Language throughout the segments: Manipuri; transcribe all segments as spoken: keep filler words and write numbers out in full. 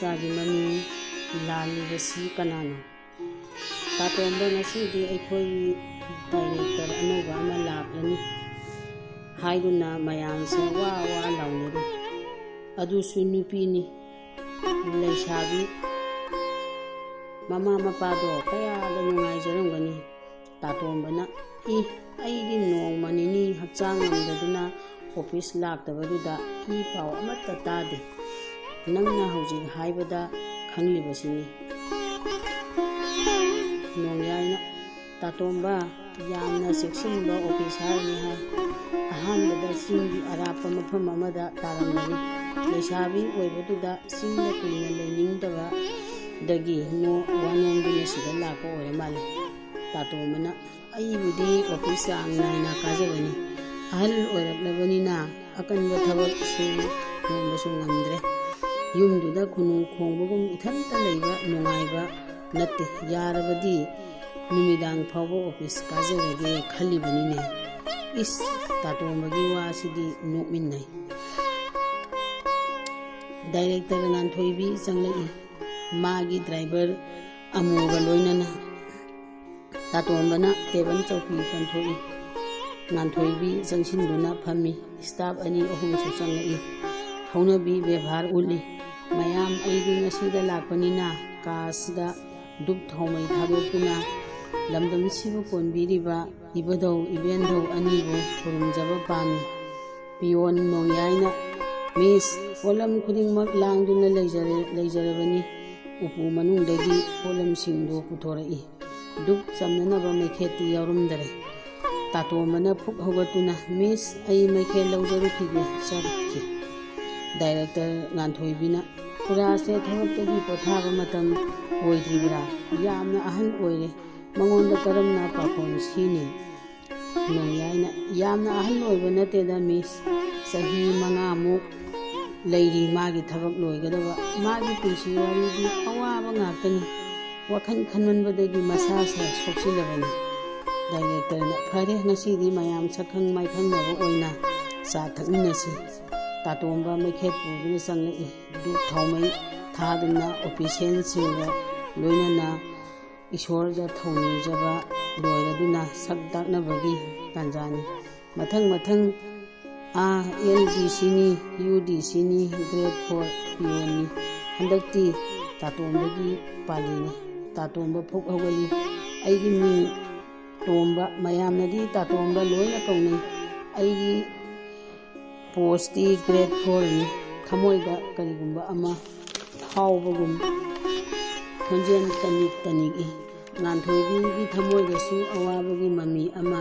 ꯏꯆꯥꯒꯤ ꯃꯃꯤꯡ ꯂꯥꯜꯂꯤꯕꯁꯤ ꯀꯅꯥꯅꯣ? ꯇꯥꯇꯣꯝꯕ, ꯉꯁꯤꯗꯤ ꯑꯩꯈꯣꯏꯒꯤ ꯗꯥꯏꯔꯦꯛꯇꯔ ꯑꯅꯧꯕ ꯑꯃ ꯂꯥꯛꯂꯅꯤ ꯍꯥꯏꯗꯨꯅ ꯃꯌꯥꯝꯁꯦ ꯋꯥ ꯋꯥ ꯂꯥꯎꯅꯔꯤ꯫ ꯑꯗꯨꯁꯨ ꯅꯨꯄꯤꯅꯤ꯫ ꯂꯩꯁꯥꯕꯤ꯫ ꯃꯃꯥ ꯃꯄꯥꯗꯣ ꯀꯌꯥꯗ ꯅꯨꯡꯉꯥꯏꯖꯔꯝꯒꯅꯤ꯫ ꯇꯥꯇꯣꯝꯕꯅ, "ꯏ, ꯑꯩꯗꯤ ꯅꯣꯡꯃ ꯅꯤꯅꯤ ꯍꯛꯆꯥꯡ ꯉꯝꯗꯗꯨꯅ ꯑꯣꯐꯤꯁ ꯂꯥꯛꯇꯕꯗꯨꯗ ꯏ ꯄꯥꯎ ꯑꯃꯠꯇ ꯇꯥꯗꯦ꯫ ꯅꯪꯅ ꯍꯧꯖꯤꯛ ꯍꯥꯏꯕꯗ ꯈꯪꯂꯤꯕꯁꯤꯅꯤ꯫" ꯅꯣꯡꯌꯥꯏꯅ, "ꯇꯥꯇꯣꯝꯕ, ꯌꯥꯝꯅ ꯆꯦꯛꯁꯤꯟꯕ ꯑꯣꯐꯤꯁꯥꯔꯅꯤ ꯍꯥꯏ꯫ ꯑꯍꯥꯟꯕꯗ ꯆꯤꯡꯒꯤ ꯑꯔꯥꯞꯄ ꯃꯐꯝ ꯑꯃꯗ ꯇꯥꯔꯝꯕꯅꯤ꯫ ꯂꯩꯁꯥꯕꯤ ꯑꯣꯏꯕꯗꯨꯗ ꯆꯤꯡꯗ ꯀꯨꯏꯅ ꯂꯩꯅꯤꯡꯗꯕꯗꯒꯤ ꯅꯣ-, ꯋꯥꯅꯣꯝꯗꯨꯅ ꯁꯤꯗ ꯂꯥꯛꯄ ꯑꯣꯏꯔ ꯃꯥꯜꯂꯦ꯫" ꯇꯥꯇꯣꯝꯕꯅ, "ꯑꯩꯕꯨꯗꯤ ꯑꯣꯐꯤꯁ ꯆꯥꯡ ꯅꯥꯏꯅ ꯀꯥꯖꯕꯅꯤ꯫ ꯑꯍꯜ ꯑꯣꯏꯔꯛꯂꯕꯅꯤꯅ ꯑꯀꯟꯕ ꯊꯕꯛ ꯁꯨ-, ꯅꯣꯝꯕꯁꯨ ꯉꯝꯗ꯭ꯔꯦ꯫ ꯌꯨꯝꯗꯨꯗ ꯈꯨꯅꯨ ꯈꯣꯡꯕꯒꯨꯝ ꯏꯊꯟꯇ ꯂꯩꯕ ꯅꯨꯡꯉꯥꯏꯕ ꯅꯠꯇꯦ꯫ ꯌꯥꯔꯕꯗꯤ ꯅꯨꯃꯤꯗꯥꯡ ꯐꯥꯎꯕ ꯑꯣꯐꯤꯁ ꯀꯥꯖꯔꯒꯦ ꯈꯜꯂꯤꯕꯅꯤꯅꯦ꯫" ꯏꯁ, ꯇꯥꯇꯣꯝꯕꯒꯤ ꯋꯥꯁꯤꯗꯤ ꯅꯣꯛꯃꯤꯟꯅꯩ꯫ ꯗꯥꯏꯔꯦꯛꯇꯔ ꯉꯥꯟꯊꯣꯏꯕꯤ ꯆꯪꯂꯛꯏ꯫ ꯃꯥꯒꯤ ꯗ꯭ꯔꯥꯏꯚꯔ ꯑꯃꯨꯒ ꯂꯣꯏꯅꯅ꯫ ꯇꯥꯇꯣꯝꯕꯅ ꯇꯦꯕꯜ ꯆꯧꯀꯤ ꯀꯟꯊꯣꯛꯏ꯫ ꯉꯥꯟꯊꯣꯏꯕꯤ ꯆꯪꯁꯤꯟꯗꯨꯅ ꯐꯝꯃꯤ꯫ ꯁ꯭ꯇꯥꯐ ꯑꯅꯤ ꯑꯍꯨꯝꯁꯨ ꯆꯪꯂꯛꯏ꯫ ꯍꯧꯅꯕꯤ ꯕꯦꯕꯥꯔ ꯎꯠꯂꯤ꯫ "ꯃꯌꯥꯝ, ꯑꯩꯗꯤ ꯉꯁꯤꯗ ꯂꯥꯛꯄꯅꯤꯅ ꯀꯥꯁꯇ ꯙꯨꯞ ꯊꯥꯎꯃꯩ ꯊꯥꯗꯣꯛꯇꯨꯅ ꯂꯝꯗꯝꯁꯤꯕꯨ ꯀꯣꯟꯕꯤꯔꯤꯕ ꯏꯕꯨꯙꯧ ꯏꯕꯦꯟꯙꯧ ꯑꯅꯤꯕꯨ ꯈꯨꯔꯨꯝꯖꯕ ꯄꯥꯝꯃꯤ꯫ ꯄꯤꯌꯣꯟ ꯅꯣꯡꯌꯥꯏꯅ, ꯃꯤꯁ, ꯄꯣꯠꯂꯝ ꯈꯨꯗꯤꯡꯃꯛ ꯂꯥꯡꯗꯨꯅ ꯂꯩꯖꯔꯦ-, ꯂꯩꯖꯔꯕꯅꯤ꯫" ꯎꯄꯨ ꯃꯅꯨꯡꯗꯒꯤ ꯄꯣꯠꯂꯝꯁꯤꯡꯗꯨ ꯄꯨꯊꯣꯔꯛꯏ꯫ ꯙꯨꯞ ꯆꯝꯅꯅꯕ ꯃꯩꯈꯦꯠꯇꯤ ꯌꯥꯎꯔꯝꯗꯔꯦ꯫ ꯇꯥꯇꯣꯝꯕꯅ ꯐꯨꯛ ꯍꯧꯒꯠꯇꯨꯅ, "ꯃꯤꯁ, ꯑꯩ ꯃꯩꯈꯦꯠ ꯂꯧꯖꯔꯨꯈꯤꯒꯦ", ꯆꯠꯈꯤ꯫ ꯗꯥꯏꯔꯦꯛꯇꯔ ꯉꯥꯟꯊꯣꯏꯕꯤꯅ, "ꯈꯨꯔꯥꯁꯦ ꯊꯕꯛꯇꯒꯤ ꯄꯣꯊꯥꯕ ꯃꯇꯝ ꯑꯣꯏꯗ꯭ꯔꯤꯕ꯭ꯔꯥ? ꯌꯥꯝꯅ ꯑꯍꯜ ꯑꯣꯏꯔꯦ꯫ ꯃꯉꯣꯟꯗ ꯀꯔꯝꯅ ꯄꯥꯈꯣꯟ ꯁꯤꯅꯤ?" ꯅꯣꯡꯌꯥꯏꯅ, "ꯌꯥꯝꯅ ꯑꯍꯜ ꯑꯣꯏꯕ ꯅꯠꯇꯦꯗ, ꯃꯤꯁ꯫ ꯆꯍꯤ ꯃꯉꯥꯃꯨꯛ ꯂꯩꯔꯤ ꯃꯥꯒꯤ ꯊꯕꯛ ꯂꯣꯏꯒꯗꯕ꯫ ꯃꯥꯒꯤ ꯄꯨꯟꯁꯤ ꯋꯥꯔꯤꯗꯤ ꯑꯋꯥꯕ ꯉꯥꯛꯇꯅꯤ꯫ ꯋꯥꯈꯜ ꯈꯟꯃꯟꯕꯗꯒꯤ ꯃꯁꯥꯁꯦ ꯁꯣꯛꯆꯤꯜꯂꯕꯅꯤ꯫" ꯗꯥꯏꯔꯦꯛꯇꯔꯅ, "ꯐꯔꯦ, ꯉꯁꯤꯗꯤ ꯃꯌꯥꯝ ꯁꯛꯈꯪ ꯃꯥꯏꯈꯪꯅꯕ ꯑꯣꯏꯅ ꯆꯥ ꯊꯛꯃꯤꯟꯅꯁꯤ꯫" ꯇꯥꯇꯣꯝꯕ ꯃꯩꯈꯦꯠ ꯄꯨꯗꯨꯅ ꯆꯪꯂꯛꯏ꯫ ꯙꯨꯞ ꯊꯥꯎꯃꯩ ꯊꯥꯗꯨꯅ ꯑꯣꯐꯤꯁꯤꯌꯦꯜꯁꯤꯡꯒ ꯂꯣꯏꯅꯅ ꯏꯁꯣꯔꯗ ꯊꯧꯅꯤꯖꯕ ꯂꯣꯏꯔꯗꯨꯅ ꯁꯛ ꯇꯥꯛꯅꯕꯒꯤ ꯇꯥꯟꯖꯥꯅꯤ꯫ ꯃꯊꯪ ꯃꯊꯪ ꯑꯥ ꯑꯦꯜ ꯗꯤ ꯁꯤꯅꯤ, ꯌꯨ ꯗꯤ ꯁꯤꯅꯤ, ꯒ꯭ꯔꯦꯗ ꯐꯣꯔ ꯄꯤꯌꯣꯟꯅꯤ꯫ ꯍꯟꯗꯛꯇꯤ ꯇꯥꯇꯣꯝꯕꯒꯤ ꯄꯥꯜꯂꯤꯅꯤ꯫ ꯇꯥꯇꯣꯝꯕ ꯐꯨꯛ ꯍꯧꯒꯠꯂꯤ꯫ ꯑꯩꯒꯤ ꯃꯤꯡ ꯇꯣꯝꯕ, ꯃꯌꯥꯝꯅꯗꯤ ꯇꯥꯇꯣꯝꯕ ꯂꯣꯏꯅ ꯀꯧꯅꯩ꯫ ꯑꯩꯒꯤ ꯄꯣꯁꯇꯤ ꯒ꯭ꯔꯦꯗ ꯐꯣꯔꯅꯤ꯫ ꯊꯃꯣꯏꯗ ꯀꯔꯤꯒꯨꯝꯕ ꯑꯃ ꯐꯥꯎꯕꯒꯨꯝ ꯈꯣꯟꯖꯦꯜ ꯇꯅꯤꯛ ꯇꯅꯤꯛꯏ꯫ ꯉꯥꯟꯊꯣꯏꯕꯤꯒꯤ ꯊꯃꯣꯏꯗꯁꯨ ꯑꯋꯥꯕꯒꯤ ꯃꯃꯤ ꯑꯃ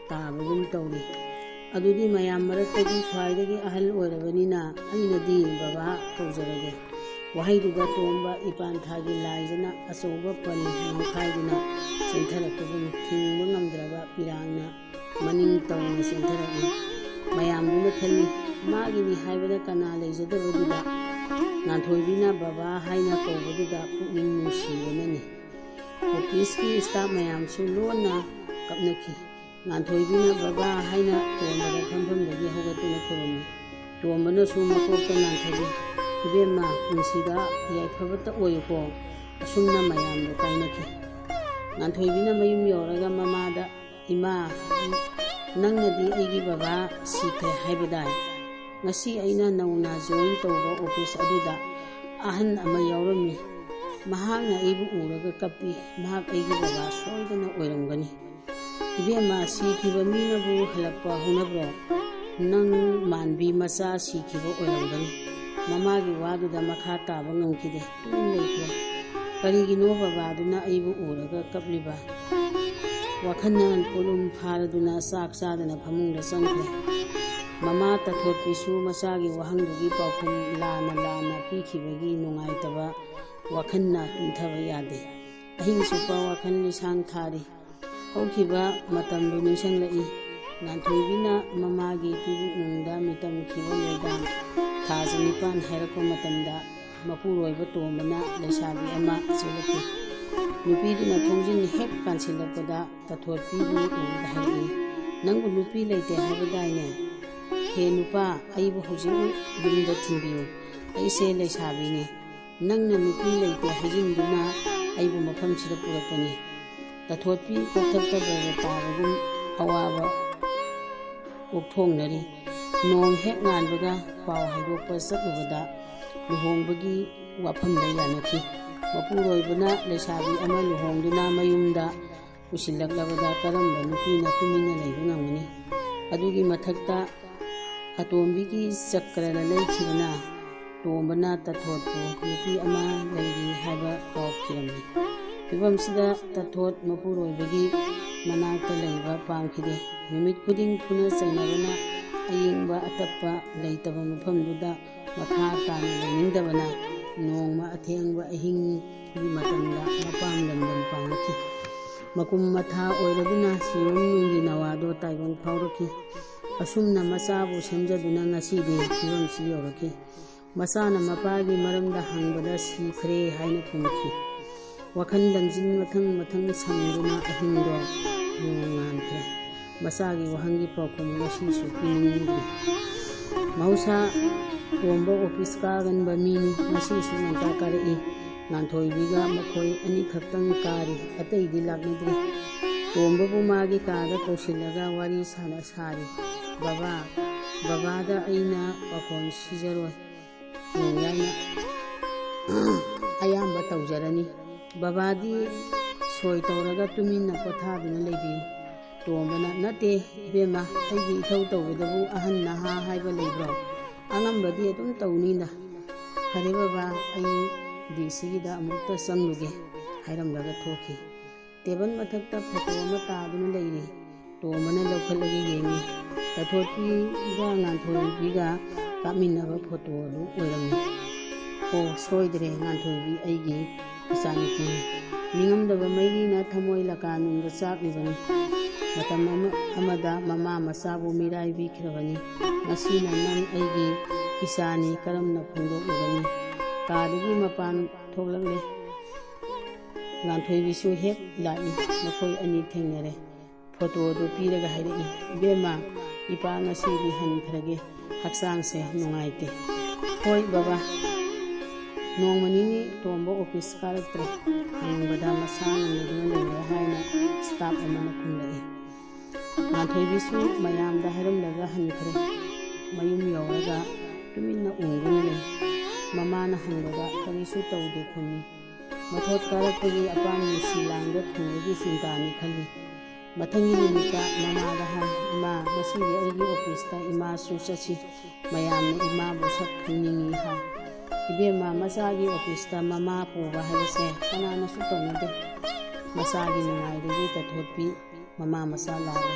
ꯇꯥꯕꯒꯨꯝ ꯇꯧꯔꯤ꯫ ꯑꯗꯨꯗꯤ ꯃꯌꯥꯝ ꯃꯔꯛꯇꯒꯤ ꯈ꯭ꯋꯥꯏꯗꯒꯤ ꯑꯍꯜ ꯑꯣꯏꯔꯕꯅꯤꯅ ꯑꯩꯅꯗꯤ ꯕꯕꯥ ꯀꯧꯖꯔꯒꯦ꯫ ꯋꯥꯍꯩꯗꯨꯗ ꯇꯣꯝꯕ ꯏꯄꯥꯟ ꯊꯥꯒꯤ ꯂꯥꯏꯖꯅ ꯑꯆꯧꯕ ꯄꯟ ꯅꯝꯈꯥꯏꯗꯨꯅ ꯆꯦꯟꯊꯔꯛꯄꯒꯨꯝ ꯊꯤꯡꯕ ꯉꯝꯗ꯭ꯔꯕ ꯄꯤꯔꯥꯡꯅ ꯃꯅꯤꯡ ꯇꯧꯅ ꯆꯦꯟꯊꯔꯛꯏ꯫ ꯃꯌꯥꯝꯗꯨꯅ ꯈꯜꯂꯤ, ꯃꯥꯒꯤꯅꯤ ꯍꯥꯏꯕꯗ ꯀꯅꯥ ꯂꯩꯖꯗꯕꯗꯨꯗ ꯉꯥꯟꯊꯣꯏꯕꯤꯅ ꯕꯕꯥ ꯍꯥꯏꯅ ꯀꯧꯕꯗꯨꯗ ꯄꯨꯛꯅꯤꯡ ꯅꯨꯡꯁꯤꯕꯅꯅꯤ꯫ ꯑꯣꯐꯤꯁꯀꯤ ꯁ꯭ꯇꯥꯐ ꯃꯌꯥꯝꯁꯨ ꯂꯣꯟꯅ ꯀꯞꯅꯈꯤ꯫ ꯉꯥꯟꯊꯣꯏꯕꯤꯅ ꯕꯕꯥ ꯍꯥꯏꯅ ꯇꯣꯝꯕꯗ ꯐꯝꯐꯝꯗꯒꯤ ꯍꯧꯒꯠꯇꯨꯅ ꯈꯨꯔꯨꯝꯃꯤ꯫ ꯇꯣꯝꯕꯅꯁꯨ ꯃꯀꯣꯛꯇ ꯅꯥꯟꯊꯔꯤ꯫ "ꯏꯕꯦꯝꯃ, ꯄꯨꯟꯁꯤꯗ ꯌꯥꯏꯐꯕꯇ ꯑꯣꯏꯌꯨꯀꯣ"꯫ ꯑꯁꯨꯝꯅ ꯃꯌꯥꯝꯗꯣ ꯀꯥꯏꯅꯈꯤ꯫ ꯉꯥꯟꯊꯣꯏꯕꯤꯅ ꯃꯌꯨꯝ ꯌꯧꯔꯒ ꯃꯃꯥꯗ, "ꯏꯃꯥ, ꯅꯪꯅꯗꯤ ꯑꯩꯒꯤ ꯕꯕꯥ ꯁꯤꯈ꯭ꯔꯦ ꯍꯥꯏꯕꯗꯥꯏ? ꯉꯁꯤ ꯑꯩꯅ ꯅꯧꯅ ꯖꯣꯏꯟ ꯇꯧꯕ ꯑꯣꯐꯤꯁ ꯑꯗꯨꯗ ꯑꯍꯟ ꯑꯃ ꯌꯥꯎꯔꯝꯃꯤ꯫ ꯃꯍꯥꯛꯅ ꯑꯩꯕꯨ ꯎꯔꯒ ꯀꯞꯄꯤ꯫ ꯃꯍꯥꯛ ꯑꯩꯒꯤ ꯕꯕꯥ ꯁꯣꯏꯗꯅ ꯑꯣꯏꯔꯝꯒꯅꯤ꯫ ꯏꯕꯦꯝꯃ, ꯁꯤꯈꯤꯕ ꯃꯤꯅꯕꯨ ꯍꯜꯂꯛꯄ ꯍꯧꯅꯕ꯭ꯔꯣ? ꯅꯪ ꯃꯥꯟꯕꯤ ꯃꯆꯥ ꯁꯤꯈꯤꯕ ꯑꯣꯏꯔꯝꯒꯅꯤ"꯫ ꯃꯃꯥꯒꯤ ꯋꯥꯗꯨꯗ ꯃꯈꯥ ꯇꯥꯕ ꯉꯝꯈꯤꯗꯦ꯫ ꯇꯨꯃꯤꯟ ꯂꯩꯈ꯭ꯔꯦ꯫ ꯀꯔꯤꯒꯤꯅꯣ ꯕꯕꯥꯗꯨꯅ ꯑꯩꯕꯨ ꯎꯔꯒ ꯀꯞꯂꯤꯕ? ꯋꯥꯈꯜꯅ ꯄꯣꯠꯂꯨꯝ ꯐꯥꯔꯗꯨꯅ ꯆꯥꯛ ꯆꯥꯗꯅ ꯐꯃꯨꯡꯗ ꯆꯪꯈ꯭ꯔꯦ꯫ ꯃꯃꯥ ꯇꯥꯊꯣꯠꯄꯤꯁꯨ ꯃꯆꯥꯒꯤ ꯋꯥꯍꯪꯗꯨꯒꯤ ꯄꯥꯎꯈꯨꯝ ꯂꯥꯟꯅ ꯂꯥꯟꯅ ꯄꯤꯈꯤꯕꯒꯤ ꯅꯨꯡꯉꯥꯏꯇꯕ ꯋꯥꯈꯜꯅ ꯇꯨꯝꯊꯕ ꯌꯥꯗꯦ꯫ ꯑꯍꯤꯡ ꯆꯨꯞꯄ ꯋꯥꯈꯜ ꯂꯤꯁꯥꯡ ꯊꯥꯔꯤ꯫ ꯍꯧꯈꯤꯕ ꯃꯇꯝꯗꯨ ꯅꯤꯡꯁꯤꯡꯂꯛꯏ꯫ ꯉꯥꯟꯊꯣꯏꯕꯤꯅ ꯃꯃꯥꯒꯤ ꯄꯤꯕꯨꯛꯅꯨꯡꯗ ꯃꯤꯇꯝꯈꯤꯕ ꯂꯣꯏꯗꯥꯡ ꯊꯥ ꯆꯅꯤꯄꯥꯟ ꯍꯥꯏꯔꯛꯄ ꯃꯇꯝꯗ, ꯃꯄꯨꯔꯣꯏꯕ ꯇꯣꯝꯕꯅ ꯂꯩꯁꯥꯕꯤ ꯑꯃ ꯆꯦꯜꯂꯛꯈꯤ꯫ ꯅꯨꯄꯤꯗꯨꯅ ꯊꯣꯡꯖꯤꯟ ꯍꯦꯛ ꯀꯥꯟꯁꯤꯜꯂꯛꯄꯗ ꯇꯥꯊꯣꯠꯄꯤꯕꯨ ꯎꯕꯗ ꯍꯥꯏꯔꯛꯏ, "ꯅꯪꯕꯨ ꯅꯨꯄꯤ ꯂꯩꯇꯦ ꯍꯥꯏꯕꯗꯥꯏꯅꯦ? ꯍꯦ ꯅꯨꯄꯥ, ꯑꯩꯕꯨ ꯍꯧꯖꯤꯛ ꯌꯨꯝꯗ ꯊꯤꯟꯕꯤꯌꯨ꯫ ꯑꯩꯁꯦ ꯂꯩꯁꯥꯕꯤꯅꯤ꯫ ꯅꯪꯅ ꯅꯨꯄꯤ ꯂꯩꯇꯦ ꯍꯥꯏꯖꯤꯟꯗꯨꯅ ꯑꯩꯕꯨ ꯃꯐꯝꯁꯤꯗ ꯄꯨꯔꯛꯄꯅꯤ꯫ ꯇꯥꯊꯣꯠꯄꯤ ꯀꯣꯛꯊꯛꯇ ꯕꯔ ꯇꯥꯕꯒꯨꯝ ꯑꯋꯥꯕ ꯀꯣꯛꯊꯣꯡꯅꯔꯤ꯫ ꯅꯣꯡ ꯍꯦꯛ ꯉꯥꯟꯕꯒ ꯄꯥꯎ ꯍꯥꯏꯗꯣꯛꯄ ꯆꯠꯂꯨꯕꯗ ꯂꯨꯍꯣꯡꯕꯒꯤ ꯋꯥꯐꯝꯗ ꯌꯥꯅꯈꯤ꯫ ꯃꯄꯨꯔꯣꯏꯕꯅ ꯂꯩꯁꯥꯕꯤ ꯑꯃ ꯂꯨꯍꯣꯡꯗꯨꯅ ꯃꯌꯨꯝꯗ ꯄꯨꯁꯤꯜꯂꯛꯂꯕꯗ ꯀꯔꯝꯕ ꯅꯨꯄꯤꯅ ꯇꯨꯃꯤꯟꯅ ꯂꯩꯕ ꯉꯝꯒꯅꯤ? ꯑꯗꯨꯒꯤ ꯃꯊꯛꯇ ꯑꯇꯣꯝꯕꯤꯒꯤ ꯆꯀ꯭ꯔꯗ ꯂꯩꯈꯤꯕꯅ ꯇꯣꯝꯕꯅ ꯇꯥꯊꯣꯠꯄꯨ ꯅꯨꯄꯤ ꯑꯃ ꯂꯩꯔꯤ ꯍꯥꯏꯕ ꯄꯥꯎ ꯄꯤꯔꯝꯃꯤ꯫ ꯐꯤꯕꯝꯁꯤꯗ ꯇꯥꯊꯣꯠ ꯃꯄꯨꯔꯣꯏꯕꯒꯤ ꯃꯅꯥꯛꯇ ꯂꯩꯕ ꯄꯥꯝꯈꯤꯗꯦ꯫ ꯅꯨꯃꯤꯠ ꯈꯨꯗꯤꯡ ꯐꯨꯅ ꯆꯩꯅꯕꯅ ꯑꯌꯤꯡꯕ ꯑꯇꯞꯄ ꯂꯩꯇꯕ ꯃꯐꯝꯗꯨꯗ ꯃꯈꯥ ꯇꯥꯅ ꯂꯩꯅꯤꯡꯗꯕꯅ ꯅꯣꯡꯃ ꯑꯊꯦꯡꯕ ꯑꯍꯤꯡꯒꯤ ꯃꯇꯝꯗ ꯃꯄꯥꯝ ꯂꯝꯗꯝ ꯄꯥꯡꯉꯛꯈꯤ꯫ ꯃꯀꯨꯝ ꯃꯊꯥ ꯑꯣꯏꯔꯗꯨꯅ ꯁꯤꯔꯣꯝ ꯅꯨꯡꯒꯤ ꯅꯋꯥꯗꯣ ꯇꯥꯏꯕꯪ ꯐꯥꯎꯔꯛꯈꯤ꯫ ꯑꯁꯨꯝꯅ ꯃꯆꯥꯕꯨ ꯁꯦꯝꯖꯗꯨꯅ ꯉꯁꯤꯗꯤ ꯐꯤꯕꯝꯁꯤ ꯌꯧꯔꯛꯈꯤ꯫ ꯃꯆꯥꯅ ꯃꯄꯥꯒꯤ ꯃꯔꯝꯗ ꯍꯪꯕꯗ ꯁꯤꯈ꯭ꯔꯦ ꯍꯥꯏꯅ ꯈꯨꯝꯈꯤ꯫ ꯋꯥꯈꯜ ꯂꯪꯖꯤꯟ ꯃꯊꯪ ꯃꯊꯪ ꯁꯝꯗꯨꯅ ꯑꯍꯤꯡꯗꯣ ꯅꯣꯡ ꯉꯥꯟꯈ꯭ꯔꯦ꯫ ꯃꯆꯥꯒꯤ ꯋꯥꯍꯪꯒꯤ ꯄꯥꯎꯈꯨꯝ ꯉꯁꯤꯁꯨ ꯄꯤꯅꯤꯡꯗ꯭ꯔꯤ꯫ ꯃꯍꯧꯁꯥ ꯇꯣꯝꯕ ꯑꯣꯐꯤꯁ ꯀꯥꯒꯟꯕ ꯃꯤꯅꯤ꯫ ꯉꯁꯤꯁꯨ ꯉꯟꯇꯥ ꯀꯥꯔꯛꯏ꯫ ꯉꯥꯟꯊꯣꯏꯕꯤꯒ ꯃꯈꯣꯏ ꯑꯅꯤꯈꯛꯇꯪ ꯀꯥꯔꯤ, ꯑꯇꯩꯗꯤ ꯂꯥꯛꯅꯗ꯭ꯔꯤ꯫ ꯇꯣꯝꯕꯕꯨ ꯃꯥꯒꯤ ꯀꯥꯗ ꯀꯧꯁꯤꯜꯂꯒ ꯋꯥꯔꯤ ꯁꯥꯟꯅ ꯁꯥꯔꯤ꯫ "ꯕꯕꯥ, ꯕꯕꯥꯗ ꯑꯩꯅ ꯄꯥꯈꯣꯟ ꯁꯤꯖꯔꯣꯏ꯫ ꯅꯣꯡꯌꯥꯏꯅ ꯑꯌꯥꯝꯕ ꯇꯧꯖꯔꯅꯤ꯫ ꯕꯕꯥꯗꯤ ꯁꯣꯏ ꯇꯧꯔꯒ ꯇꯨꯃꯤꯟꯅ ꯄꯣꯊꯥꯗꯨꯅ ꯂꯩꯕꯤꯌꯨ꯫" ꯇꯣꯝꯕꯅ, "ꯅꯠꯇꯦ ꯏꯕꯦꯝꯃ, ꯑꯩꯒꯤ ꯏꯊꯧ ꯇꯧꯕꯗꯕꯨ ꯑꯍꯟ ꯅꯍꯥ ꯍꯥꯏꯕ ꯂꯩꯕ꯭ꯔꯣ? ꯑꯉꯝꯕꯗꯤ ꯑꯗꯨꯝ ꯇꯧꯅꯤꯗ꯫" "ꯐꯔꯦ ꯕꯕꯥ, ꯑꯩ ꯗꯤ ꯁꯤꯒꯤꯗ ꯑꯃꯨꯛꯇ ꯆꯪꯂꯨꯒꯦ," ꯍꯥꯏꯔꯝꯂꯒ ꯊꯣꯛꯈꯤ꯫ ꯇꯦꯕꯜ ꯃꯊꯛꯇ ꯐꯣꯇꯣ ꯑꯃ ꯇꯥꯗꯨꯅ ꯂꯩꯔꯤ꯫ ꯇꯣꯝꯕꯅ ꯂꯧꯈꯠꯂꯒ ꯌꯦꯡꯉꯤ꯫ ꯇꯥꯊꯣꯠꯄꯤꯒ ꯉꯥꯟꯊꯣꯏꯕꯤꯒ ꯀꯥꯞꯃꯤꯟꯅꯕ ꯐꯣꯇꯣ ꯑꯗꯨ ꯑꯣꯏꯔꯝꯃꯤ꯫ "ꯑꯣ, ꯁꯣꯏꯗ꯭ꯔꯦ, ꯉꯥꯟꯊꯣꯏꯕꯤ ꯑꯩꯒꯤ ꯏꯆꯥꯅꯨꯄꯤꯅꯤ꯫" ꯅꯤꯡꯉꯝꯗꯕ ꯃꯩꯔꯤꯅ ꯊꯃꯣꯏ ꯂꯀꯥꯅꯨꯡꯗ ꯆꯥꯛꯂꯤꯕꯅꯤ꯫ ꯃꯇꯝ ꯑꯃ-, ꯑꯃꯗ ꯃꯃꯥ ꯃꯆꯥꯕꯨ ꯃꯤꯔꯥꯏꯕꯤꯈ꯭ꯔꯕꯅꯤ꯫ ꯉꯁꯤꯅ ꯅꯪ ꯑꯩꯒꯤ ꯏꯆꯥꯅꯤ, ꯀꯔꯝꯅ ꯐꯣꯡꯗꯣꯛꯂꯨꯒꯅꯤ? ꯀꯥꯗꯒꯤ ꯃꯄꯥꯟ ꯊꯣꯛꯂꯛꯂꯦ꯫ ꯉꯥꯟꯊꯣꯏꯕꯤꯁꯨ ꯍꯦꯛ ꯂꯥꯛꯏ꯫ ꯃꯈꯣꯏ ꯑꯅꯤ ꯊꯦꯡꯅꯔꯦ꯫ ꯐꯣꯇꯣꯗꯨ ꯄꯤꯔꯒ ꯍꯥꯏꯔꯛꯏ, "ꯏꯕꯦꯝꯃ, ꯏꯄꯥ ꯉꯁꯤꯗꯤ ꯍꯟꯈ꯭ꯔꯒꯦ, ꯍꯛꯆꯥꯡꯁꯦ ꯅꯨꯡꯉꯥꯏꯇꯦ꯫" "ꯍꯣꯏ ꯕꯕꯥ, ꯅꯣꯡꯃ ꯅꯤꯅꯤ ꯇꯣꯝꯕ ꯑꯣꯐꯤꯁ ꯀꯥꯔꯛꯇ꯭ꯔꯦ꯫ ꯍꯪꯕꯗ ꯃꯁꯥ ꯉꯝꯗꯗꯨꯅ ꯂꯩꯔꯦ ꯍꯥꯏꯅ ꯁ꯭ꯇꯥꯐ ꯑꯃꯅ ꯈꯨꯝꯂꯛꯏ꯫ ꯉꯥꯟꯊꯣꯏꯕꯤꯁꯨ ꯃꯌꯥꯝꯗ ꯍꯥꯏꯔꯝꯂꯒ ꯍꯟꯈ꯭ꯔꯦ꯫ ꯃꯌꯨꯝ ꯌꯧꯔꯒ ꯇꯨꯃꯤꯟꯅ ꯎꯪꯗꯨꯅ ꯂꯩ꯫ ꯃꯃꯥꯅ ꯍꯪꯕꯗ ꯀꯔꯤꯁꯨ ꯇꯧꯗꯦ ꯈꯨꯝꯃꯤ꯫ ꯃꯊꯣꯠ ꯀꯥꯔꯛꯄꯒꯤ ꯑꯄꯥꯝ ꯅꯨꯡꯁꯤ ꯂꯥꯡꯗ ꯊꯨꯡꯕꯒꯤ ꯆꯤꯟꯇꯥꯅꯤ ꯈꯜꯂꯤ꯫ ꯃꯊꯪꯒꯤ ꯅꯨꯃꯤꯠꯇ ꯃꯃꯥꯗ ꯍꯥꯏ, "ꯏꯃꯥ, ꯉꯁꯤꯗꯤ ꯑꯩꯒꯤ ꯑꯣꯐꯤꯁꯇ ꯏꯃꯥꯁꯨ ꯆꯠꯁꯤ, ꯃꯌꯥꯝꯅ ꯏꯃꯥꯕꯨ ꯁꯛ ꯈꯪꯅꯤꯡꯏ ꯍꯥꯏ꯫" ꯏꯕꯦꯝꯃ, ꯃꯆꯥꯒꯤ ꯑꯣꯐꯤꯁꯇ ꯃꯃꯥ ꯄꯨꯕ ꯍꯥꯏꯕꯁꯦ ꯀꯅꯥꯅꯁꯨ ꯇꯧꯅꯗꯦ꯫ ꯃꯆꯥꯒꯤ ꯅꯨꯡꯉꯥꯏꯗꯒꯤ ꯇꯊꯣꯠꯄꯤ ꯃꯃꯥ ꯃꯆꯥ ꯂꯥꯛꯏ꯫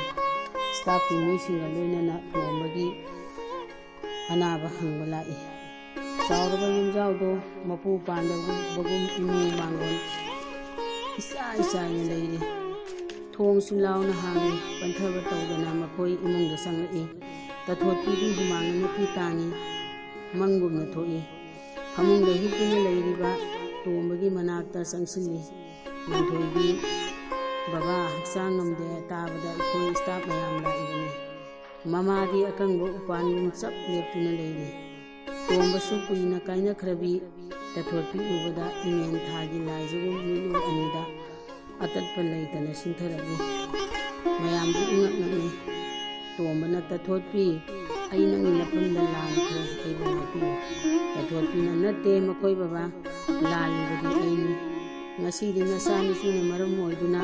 ꯁ꯭ꯇꯥꯐꯀꯤ ꯃꯤꯁꯤꯡꯒ ꯂꯣꯏꯅꯅ ꯇꯣꯝꯕꯒꯤ ꯑꯅꯥꯕ ꯍꯪꯕ ꯂꯥꯛꯏ꯫ ꯆꯥꯎꯔꯕ ꯌꯨꯝꯖꯥꯎꯗꯣ ꯃꯄꯨ ꯄꯥꯟꯗꯕꯒꯨꯝ ꯏꯃꯨꯡ ꯃꯥꯡꯒꯣꯟ ꯏꯆꯥꯏ ꯆꯥꯏꯅ ꯂꯩꯔꯤ꯫ ꯊꯣꯡꯁꯨ ꯂꯥꯎꯅ ꯍꯥꯡꯏ꯫ ꯄꯟꯊꯕ ꯇꯧꯗꯅ ꯃꯈꯣꯏ ꯏꯃꯨꯡꯗ ꯆꯪꯂꯛꯏ꯫ ꯇꯊꯣꯠꯄꯤꯒꯤ ꯍꯨꯃꯥꯡꯅ ꯅꯨꯄꯤ ꯇꯥꯡꯏ꯫ ꯃꯪꯒꯨꯝꯅ ꯊꯣꯛꯏ꯫ ꯐꯃꯨꯡꯗ ꯍꯤꯞꯇꯨꯅ ꯂꯩꯔꯤꯕ ꯇꯣꯝꯕꯒꯤ ꯃꯅꯥꯛꯇ ꯆꯪꯁꯤꯜꯂꯤ꯫ "ꯉꯥꯟꯊꯣꯏꯕꯤ, ꯕꯕꯥ ꯍꯛꯆꯥꯡ ꯉꯝꯗꯦ ꯇꯥꯕꯗ ꯑꯩꯈꯣꯏ ꯁ꯭ꯇꯥꯐ ꯃꯌꯥꯝ ꯂꯥꯛꯏꯕꯅꯤ꯫" ꯃꯃꯥꯗꯤ ꯑꯀꯪꯕ ꯎꯄꯥꯟꯒꯨꯝ ꯆꯞ ꯂꯦꯞꯇꯨꯅ ꯂꯩꯔꯤ꯫ ꯇꯣꯝꯕꯁꯨ ꯀꯨꯏꯅ ꯀꯥꯏꯅꯈ꯭ꯔꯕꯤ ꯇꯊꯣꯠꯄꯤ ꯎꯕꯗ ꯏꯉꯦꯟ ꯊꯥꯒꯤ ꯂꯥꯏꯖꯒꯨꯝ ꯃꯤꯠꯂꯨ ꯑꯅꯤꯗ ꯑꯇꯠꯄ ꯂꯩꯇꯅ ꯁꯤꯟꯊꯔꯛꯏ꯫ ꯃꯌꯥꯝꯕꯨ ꯏꯉꯛ ꯉꯛꯅꯩ꯫ ꯇꯣꯝꯕꯅ, "ꯇꯊꯣꯠꯄꯤ, ꯑꯩ ꯅꯪꯒꯤ ꯅꯐꯝꯗ ꯂꯥꯟꯈ꯭ꯔꯦ, ꯑꯩꯕꯨ ꯉꯥꯛꯄꯤꯌꯨ꯫" ꯇꯊꯣꯠꯄꯤꯅ, "ꯅꯠꯇꯦ ꯃꯈꯣꯏ ꯕꯕꯥ, ꯂꯥꯜꯂꯤꯕꯗꯤ ꯑꯩꯅꯤ꯫ ꯉꯁꯤꯗꯤ ꯅꯆꯥꯅꯨꯄꯤꯅ ꯃꯔꯝ ꯑꯣꯏꯗꯨꯅ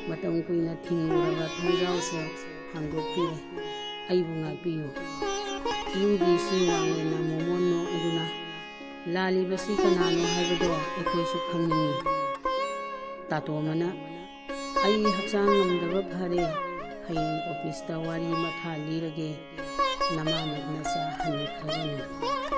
ꯃꯇꯝ ꯀꯨꯏꯅ ꯊꯤꯡꯂꯨꯔꯕ ꯊꯣꯡꯖꯥꯎꯁꯦ ꯍꯥꯡꯗꯣꯛꯄꯤꯔꯦ꯫ ꯑꯩꯕꯨ ꯉꯥꯛꯄꯤꯌꯨ꯫" ꯌꯨꯝꯒꯤ ꯏꯁꯤꯡ ꯋꯥꯡꯂꯦꯟꯅ ꯃꯣꯃꯣꯟ ꯅꯣꯛ ꯑꯗꯨꯅ, "ꯂꯥꯜꯂꯤꯕꯁꯤ ꯀꯅꯥꯅꯣ ꯍꯥꯏꯕꯗꯣ ꯑꯩꯈꯣꯏꯁꯨ ꯈꯪꯅꯤꯡꯏ꯫" ꯇꯥꯇꯣꯝꯕꯅ, "ꯑꯩ ꯍꯛꯆꯥꯡ ꯉꯝꯗꯕ ꯐꯔꯦ, ꯍꯌꯦꯡ ꯑꯣꯐꯤꯁꯇ ꯋꯥꯔꯤ ꯃꯈꯥ ꯂꯤꯔꯒꯦ, ꯅꯃꯥꯅ ꯅꯆꯥ ꯍꯟꯈ꯭ꯔꯒꯅꯨ꯫"